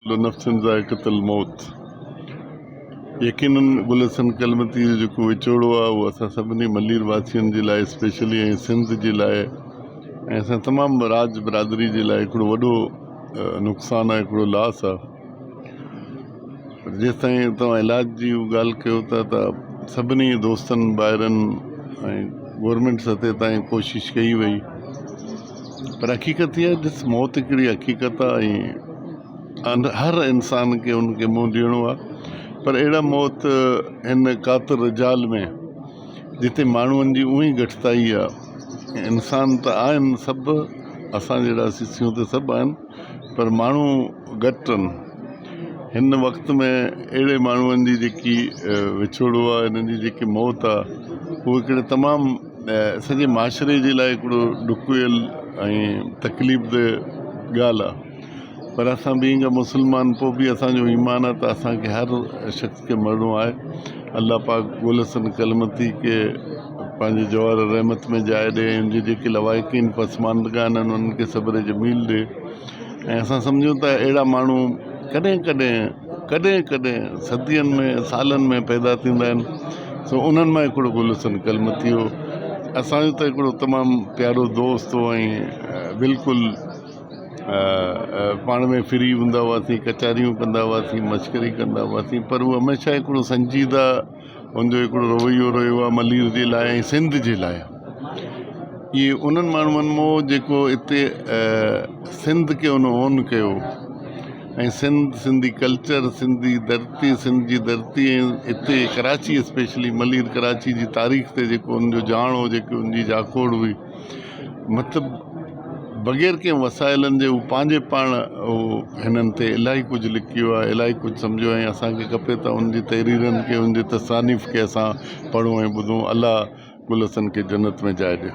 ڪل نفس ذائقة الموت يقينن گل حسن ڪلمتي جو جيڪو وڇوڙو آهي اهو اسان سڀني ملير واسين جي لاء اسپيشلي ۽ سنڌ جي لاء ۽ اسان تمام راج برادري جي لاء هڪڙو وڏو نقصان آهي هڪڙو لاس آهي جيستائين توهان علاج جي ڳالهه ڪيو ٿا ته سڀني دوستن ڀائرن ۽ گورنمينٽ سطح تائين ڪوشش ڪئي وئي پر حقيقت اها آهي ڏس موت هڪڙي حقيقت آهي ۽ هر انسان کي ان کي منهن ڏيڻو آهي پر اهڙا موت هن قاتل رجال ۾ جتي ماڻهن جي اونئن ئي گهٽتائي آهي انسان ته آهن سڀ اسان جهڙا سسيون ته سڀ آهن پر ماڻهو گهٽ آهن هن وقت ۾ اهڙي ماڻهن جي جيڪي وڇوڙو آهي هنن جي جيڪي موت آهي اهو هڪڙي تمام سڄي معاشري جي لاءِ هڪڙو ڏکويل ۽ تڪليف ده ڳالهه آهي پر اسان بينگ اي مسلمان پوءِ به اسانجو ايمان آهي ته اسانکي هر شخص کي مرڻو آهي الله پاڪ گل حسن ڪلمتي کي پنهنجي جوار رحمت ۾ جاءِ ڏي ۽ ان جي جيڪي لواحقين پسماندگان آهن انهن کي صبر جميل ڏي ۽ اسان سمجهون ٿا اهڙا ماڻهو ڪڏهن ڪڏهن ڪڏهن ڪڏهن صدين ۾ سالن ۾ پيدا ٿيندا آهن سو انهن مان هڪڙو گل حسن ڪلمتي هو اسانجو ته هڪڙو تمام پيارو دوست هو ۽ بلڪل پاڻ ۾ فري هوندا هئاسين ڪچهريون ڪندا هئاسين مشڪري ڪندا هئاسين پر هو هميشه هڪڙو سنجيده ان جو هڪڙو رويو رهيو آهي ملير جي لاءِ ۽ سنڌ جي لاءِ اهي انهن ماڻهن مان جيڪو هتي سنڌ کي ان اون ڪيو ۽ سنڌ سنڌي ڪلچر سنڌي ڌرتي سنڌ جي ڌرتي ۽ هتي ڪراچي اسپيشلي ملير ڪراچي جي تاريخ تي جيڪو ان جو ڄاڻ هو جيڪي ان جي جاکوڙ هئي مطلب بغير ڪنهن وسائلن جي هو پنهنجي پاڻ هو هنن تي الاهي ڪجهه لکيو آهي الاهي ڪجهه سمجهيو آهي ۽ اسان کي کپي ته ان جي تحريرن کي ان جي تصانيف کي اسان پڙهون ۽ ٻڌون الله گل حسن کي جنت ۾ جاءِ ڏي.